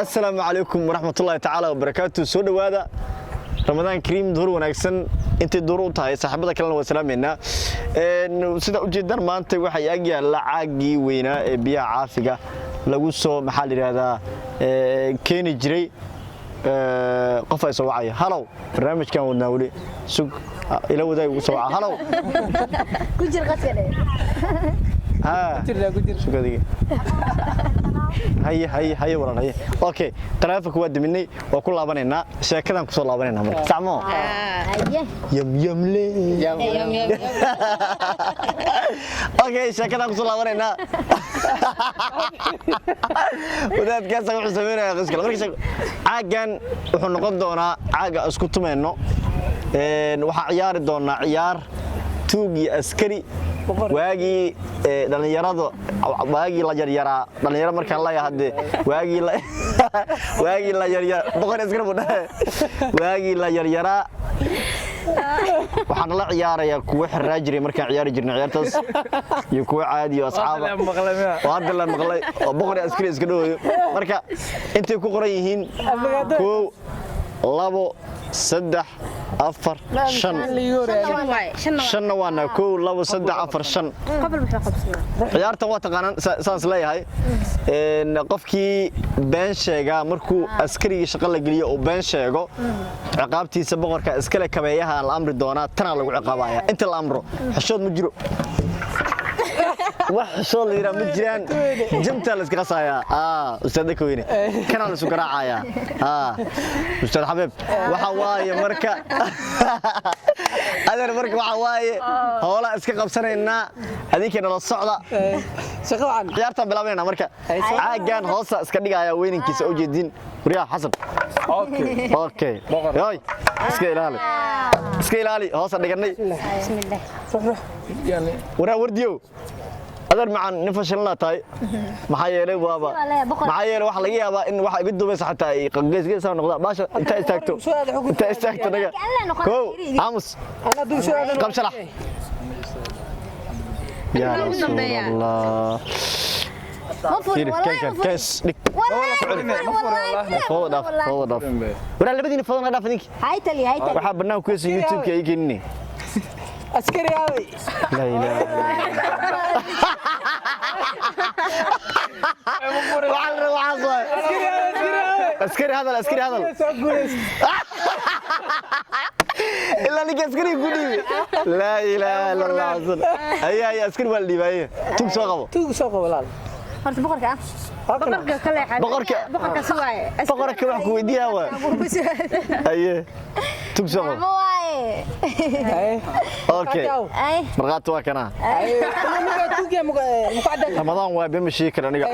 Asalaamu calaykum waraxmatullaahi tacaala wabarakaatu. Soo dhowaada, Ramadaan kariim, duhur wanaagsan intay duhur u tahay. Saaxiibada kalena waa salaameynaa. Sida ujeedaan, maanta waxay ag yaalla caaggii weynaa ee biyaha caafiga lagu soo, maxaa la yidhahdaa, keeni jiray. Qof ay soo wacaya. Halow, barnaamijkan wadnaa weli, sug, ila wadaag ugu soo waca. Halow. Ku jir qadka dhe. Ha, sug adiga. Haye, haye, haye walaal, haye. Okay, taleefanka waa diminay, waa ku laabanaynaa sheekadan, kusoo laabanaynaa marka, sax moo? Haye. Yam yamle. Okay, sheekadan kusoo laabanaynaa. Wadaadkaasa wuxuu sameynaya qis kale. Marka caaggan wuxuu noqon doonaa caagga isku tumayno. Waxaa ciyaari doonaa ciyaar tuug iyo askari. Waagii dhallinyarada, waagii la yaryaraa, dhallinyaro markaan leeyahay hadde, waagii la yaryar, boqor askari buu dhahay. Waagii la yaryaraa waxaan la ciyaarayaa kuwo xirraa jiray markaan ciyaari jirnay ciyaartaas iyo kuwo caadi oo asxaaba oo hadda la maqlay oo boqor iyo askari iska dhawayo. Marka intay ku qoran yihiin: kow, labo, saddex, afar, shan. Shanna waana kow, labo, saddex, afar, shan. Ciyaartan waa taqaanaan saas leeyahay. Qofkii been sheegaa, markuu askarigii shaqo la geliyo uu been sheego, ciqaabtiisa boqorka iskale kabeeyaha la amri doonaa. Tanaa lagu ciqaabaya inta la amro. Xishood ma jiro, wax xishood la yidhaha ma jiraan. Jamtaa la iska qasayaa. Ustaadda ka weyne kanaa la isu garaacayaa. Ustaad Xabiib, waxa waaye marka, adeer, marka waxa waaye hoola iska qabsanaynaa. Adinkii nala socda. Shaqo wacan. Ciyaartaan bilaabanayna. Marka caaggan hoosa iska dhigaya weynankiisa u jeedin. Waryaa Xasan. Okay, yoy, iska ilaali, iska ilaali. Hoosa dhiganay. Bismillah. Waraa wardiyow, adeer macaan, nin fashilna tahay. Maxaa yeelay waaba maxaa yeelay waxa laga yaabaa in waxa iga dubaysa xataa ay gees noqdaan. Baasha inta istaagto, inta istaagto naga. Kow, aamus. Ana duu soo aadan. Qab shalax. Yaa Rasuulallah. Ma furi. Fiiri. Wallahi. Kan ma furi. Kees dhig. Wallahi. Fooda dhaaf, fooda dhaaf. Waraa labadiina fooda naga dhaaf idinki. Hay tali, hay tali. Waxaa bannaan ku heesa YouTube-ka ay keenine. Askari aaway? Laa ilaaha. Waxaa la rabaa waxaas waaye. Askari aaway? Askari aaway? Askari hadal, askari hadal. Soo guulayst. Ilaa ninka askariga ku dhiibay. Laa ilaaha illa Allah. Xasan, haya, haya, askari waa la dhiibaaye. Tug soo qabo. Tuug soo qabo walaal. Horta boqorka ah. Boqorka kale. Boqorka. Boqorka si waaye. Boqorka wax ku weydiiyaa waa. Haye, tug soo qabo. Ma waaye. Haye. Okay. Ay. Markhaati waa kanaa. Muka tuug ya muka muka cadaan. Ramadaan waa bema sheegi kara aniga.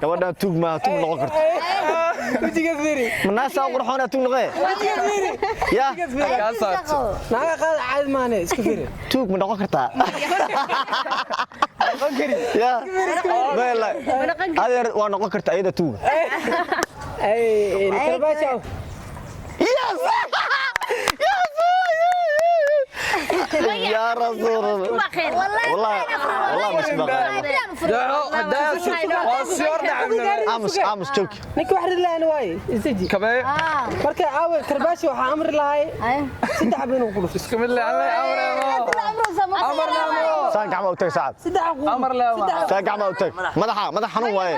Gabadhaan tuug maaha, tuug noqon karto. Wajiga fiiri. Manaasaa qurxoonaa tuug noqee? Wajiga fiiri. Ya. Naaga qaad caadi maane, iska fiiri. Tuug ma noqon kartaa? Ya mela, adeer, waa noqon karta ayada tuuga. Ay, karbaash. Yes! Yes! يا رسول الله. والله والله مش بقى. Aamus, aamus, joog. Ninka wax rid lahayn waaye, istaji. Marka aawe karbaashi? Waxaa amri lahay saddex xabo inuu ku dhufto. Saan gacma u tag, sacad. Saddex xabo. Saan gacma u tag. Madaxa, madax xanuun waaye.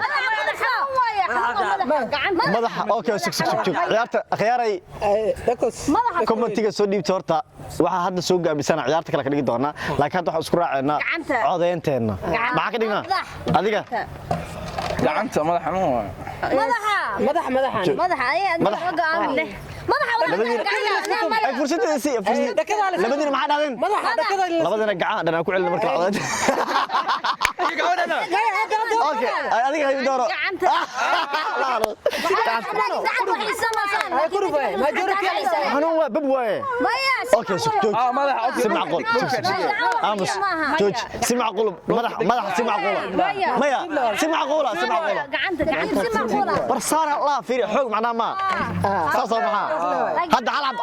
Madaxa. Okay, sug, sug, sug, sug. Ciyaarta akhyaaray. Dakos. Commentiga soo dhiibta. Horta waxaa hadda soo gaabisana ciyaarta kale ka dhigi doonaa, laakiin hadda waxaan isku raacaynaa Gacanta. Codeynteenna maxaa ka dhignaa adiga? Gacanta madax xanuun waaye. Madaxa. Madax, madaxan. Madaxa ay Madax. Madaxa. Ay, fursadda si Dhakada la- labadiina maxaa dhahdeen? Madaxa dhakada. Labadina gacan dhan aan ku celina marka codeynta. Okay, adiga hayu dooro. Gacanta. Ay ku dhufay majority. Xanuun waa bab waaye. Okay, sug, joog. Madaxa, okay. Si macquul, sug, sug, sug. Aamus, jooj. Si macquul, madax, madax, si macquula. Maya, si macquula, si macquula. Gacanta, gacanta. War saara, laa, fiiri, xoog macnaa ma saasoo maxaa. Hadda hal xabo,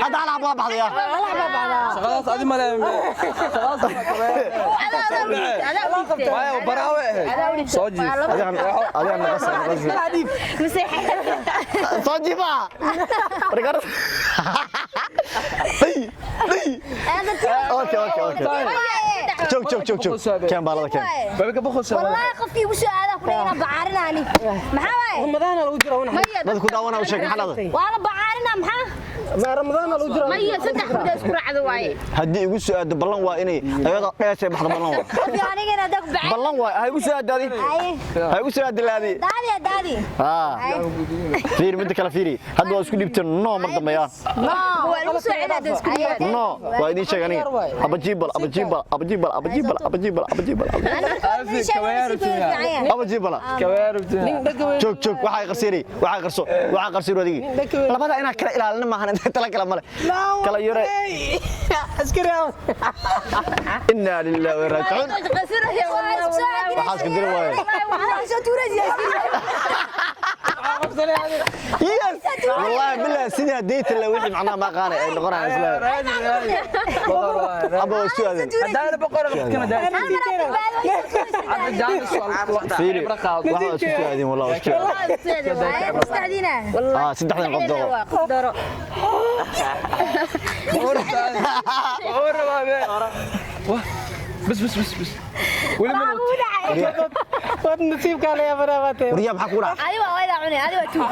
hadda hal xabo waa baxdaya. Shaqadaas adi ma leeyahay. Shaqadaas waa kabeeye. Waayo baraawe ahayd. Soo jiif. Adiga naqas naqas. Soo jiifa. Wargar. Ay, ay. Okay. Joog, joog, joog, joog. Keen baalada keen. Baby ka boqos. Wallahi qofkii igu soo aadaa ku dhigana bacaarinaani. Maxaa waaye? Ramadaana lagu jira wana. Dadku ku daawana u sheeg maxaa dhacday? Waa la bacaarina maxaa? Ma Ramadaana lagu jira. Maya saddex muddo isku raacdo waaye. Haddii igu soo aado ballan waa inay ayadoo dheesay baxdo ballan waa. Qofkii anigana hadaa ku bacaar. Ballan waa ha igu soo aado adi. Ha igu soo aado laadi. Daadi daadi. Ah. Fiiri midda kale fiiri. Hadda waa isku dhibteen no mar dambe yaa. Waa lagu soo celinaa isku dhibteen. No, waa idin sheeg aniga. Abajibal, abajibal, abajibal, abajibal, abajibal, abajibal. Abajibal. Joog, joog, waxa ay qarsiinay, waxa qarso, waxa qarsiin adigi. Labada inaa kala ilaalin maahan inta tala kala male. Kala yare. Askari aan. Inna lillahi wa inna ilaihi raaji'uun. Waxaas ka diri waaye. Yes. Wallahi billahi sidii deeta la wixii macnaha ma qaanay ay noqonayaan isla. Aba waa isku aadeen. Hadda boqor kana daa. Hadda jaanis waa. Fiiri. Waxa isku aadeen wallahi isku aadeen. Ah, saddexdan qof doro. بس بس بس بس. Weli ma Wad nasiibka la yaabana baatay. Wariyaa maxaa ku dhacay? Adiga waa ila cunay, adiga waa tuug.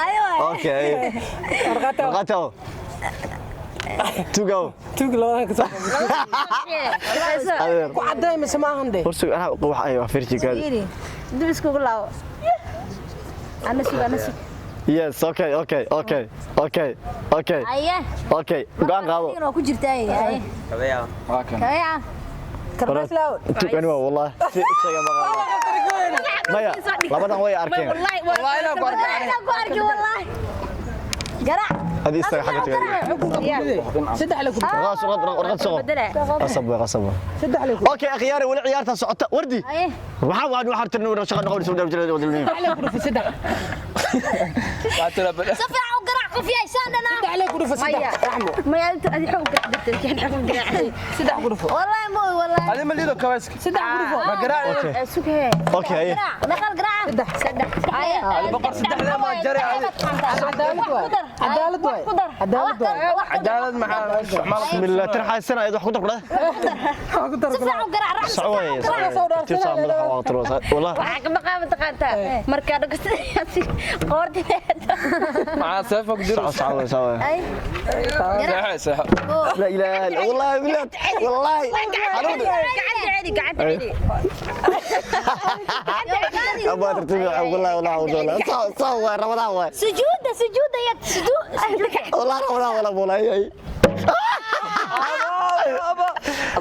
Adiga. Okay. Warqato. Tugo. Tuug labadan ka soo. Adeer. Ku cadeey mise ma ahan de. Horta anaa wax ay wax firji gaad. Dib iskugu laabo. Ana sug, ana sug. Yes, okay, okay, okay. Okay. Okay. Aye. Okay, go'aan qaado. Waa ku jirtaa aye. Waa kan. Kaya. Karbaas laaw. Tug ani waa wallahi. Si sheega ma qaado. Maya, labadan way arkeen. Wallahi Wallahi inaan ku arkay. Ana ku arki wallahi. Garaac. Hadi istaga xagga tagay. Saddex la ku. Warqad soo warqad soo. Qasab way qasab. Saddex la ku. Okay, akhyaari wali ciyaarta socota. Wardi. Aye. Waxa waan waxa tirnaa shaqo noqon soo dhaw jiray wadalniin. Saddex la ku dhufo saddex. Waa tira bal. Si fiican u garaac qof yahay saan dhana. Saddex la ku dhufo saddex. Raxmo. Maya inta adi xog gacdata keen xog garaacay. Saddex ku dhufo. Wallahi ma wallahi. Adi ma liido kabayska. Saddex ku dhufo. Ma garaac. Okay. Sug hee. Okay. Garaac. Naqal garaac. Saddex. Aye. Boqor saddexda ma jari adi. Cadaalad waay. Cadaalad waay. Cadaalad waay. Cadaalad maxaa isticmaal. Bismillah tarxaysan ayad wax ku dar. Ku dar. Si fiican u garaac raxmo. Socway. Tirsan madaxa waa tiro. Wallahi. Waxa ka maqaan taqaantaa marka dhagasta qoorteeda. Maxaa seefo ku jiro. Socway, socway. Ay. Seexo, seexo. La ilaha illa wallahi billah wallahi. Gacanta celi, gacanta celi. Abba tartiib wallahi wallahi wallahi. Saw saw waa Ramadaan waay. Sujuuda sujuuda ya sujuud. Wallahi Ramadaan wala boolay.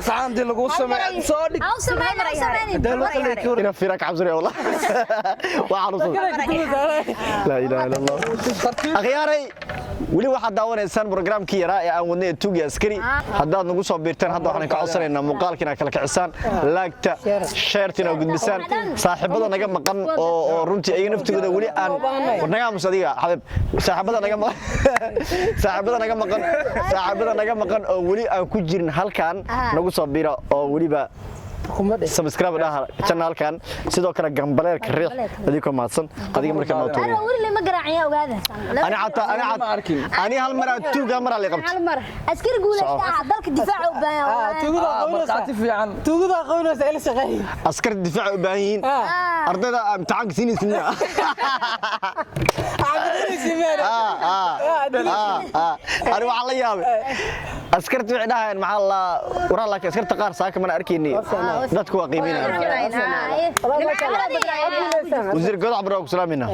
Saxantii lagu sameeyay soo dhig. Aw sameyn, aw sameyn. Ina fiira ka cabsanaya wallahi. Waa xanuunsan. La ilaha illa Allah. Akhyaaray weli waxaad daawanaysaan barnaamijkii yaraa ee aan wadnay ee Tuug iyo Askari. Haddaad nagu soo biirteen hadda waxaan ka codsanaynaa muuqaalka inaad kala kicisaan, laagta, sheertina gudbisaan, saaxiibada naga maqan oo runtii ayaga naftigooda weli aan naga aamus adiga xabiib, saaxiibada naga maqan, saaxiibada naga maqan, saaxiibada naga maqan oo weli aan ku jirin halkan nagu soo biira oo weliba subscribe dhaha channelkan, sidoo kale gambaleerka riix adigoo mahadsan adiga markaa noo tuuriyo. Ana weli lama garaacin ogaada. Ani xataa ani xataa ani hal mar aad tuuga mar la qabto. Hal mar. Askari guuleysta ah dalka difaaca u baahan wallahi. Tuugada qoynaysa. Markhaati fiican. Tuugada qoynaysa ila shaqeey. Askar difaac u baahan yihiin. Ardayda imtixaanka siinaysin. Ani waxaan la yaabay askarta waxay dhahayaan maxaa la waraa, laakiin askarta qaar saaka mana arkayni, dadku waa qiimeynayaan. Wasiir Godac Barre waa ku salaamayna.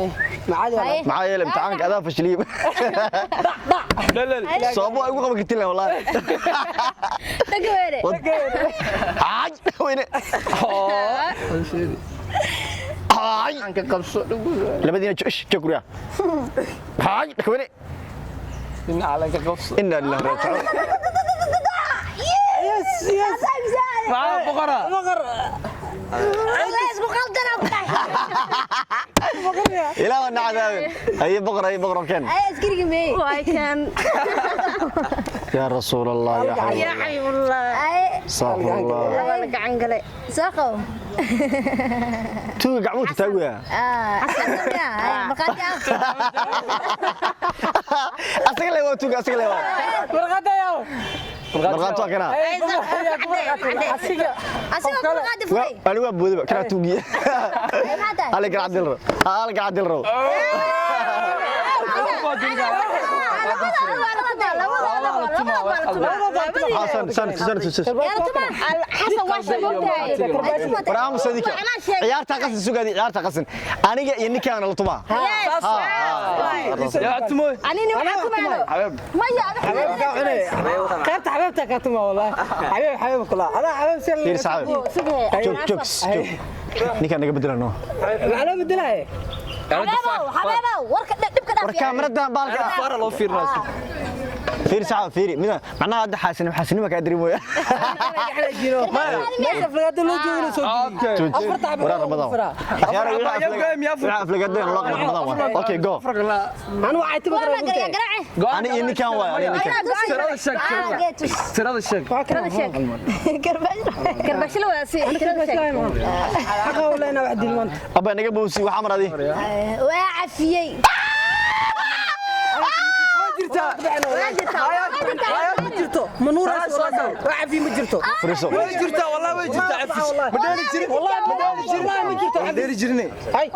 Maxaa yeelay imtixaanka adaa fashiliyey. Sababo ay ugu qaban kartin lahayn wallahi. Dhagweere. Ay, weyne. Ay. Anka qabso dhugu. Labadiina ish joog guryaha. Ay, dhagweyne. Dhinaca ka qabso. Inna lillahi wa inna ilaihi raaji'uun. Yes, yes. Maxaa boqora? Boqor. Allah isku qaldan ku dhahay. Ilaa waa nacadaabin. Haye boqor, haye boqor keen. Ay, askarigi meey. Waay kan. Yaa rasuul allah, yaa xabiib. Yaa xabiibullah. Ay, Astaghfirullah. Waa la gacan galay. Soo qabo. Tuuga gacmuhu taagaya. Ah, xasan miyaa? Ay, markhaati ah. Asaga le waa tuuga, asaga le waa. Warqadda yaw. Markhaati waa kana. Asiga. Asigoo ku markhaati furay. Ani waa boodaba kana tuugiye. Maxaa tahay? Hal gacan dil rabo, hal gacan dil rabo. Xasan san san san. Xasan waa sheegtay. War aamus adika. Ciyaarta qasin sugaadi, ciyaarta qasin. Aniga iyo ninkaan la tumaa. Yaa tumoy. Anina waxaa ku maalo. Maya. Qaybta xabeebta ka tuma wallahi. Xabeeb xabeeb kula. Adaa xabeeb si. Fiir saxaab. Joog joog joog. Ninkaan naga bedelano. Maxaa loo bedelaya? Xabeebow, xabeebow, warka dhibka dhaaf. War kaamiradan baalka. Fara loo fiirnaa. Fiir saxaab, fiiri. Mida macnaha hadda xaasinimo xaasinimo ka dareemoya. Meesha aflagaada loo joogo inuu soo Okay. Afarta xabo Waraa Ramadaan. Akhyaar wixii aflagaadeen loo qabo Ramadaan waa. Okay, go. Anu waxay tiba War ma garaac garaace. Ani iyo ninkaan waay, ani iyo ninkaan. Tirada sheeg. Tirada sheeg. Karbaashila waa si. Xaqa u leena wax dil maanta. Abba naga bowsi waxa mar adi. Waa cafiyey. Jirtaa. Ma jirto. Ma nuuraas wallahi. Waa cafi ma jirto. Furiso. Way jirtaa wallahi, way jirtaa cafis. Ma dheeli jirin. Wallahi ma dheeli jirin. Wallahi ma jirto. Ma dheeli jirin. Ay.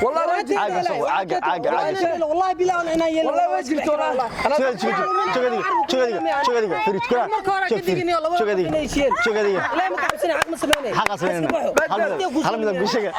Wallahi way jirtaa. Caaga soo caaga caaga caaga. Wallahi bilaa inaan yeelin. Wallahi way jirtaa wallahi. Joog joog joog adiga, joog adiga, joog adiga. Fiiri tukura. Marka hore Joog ka fiiri. digin laba Joog adiga. inay heshiiyeen. Joog adiga. Ilaahay ma ka cabsanay, xaq ma sameynay. Xaqa sameynayna. Hal mid, hal mid aan kuu sheega.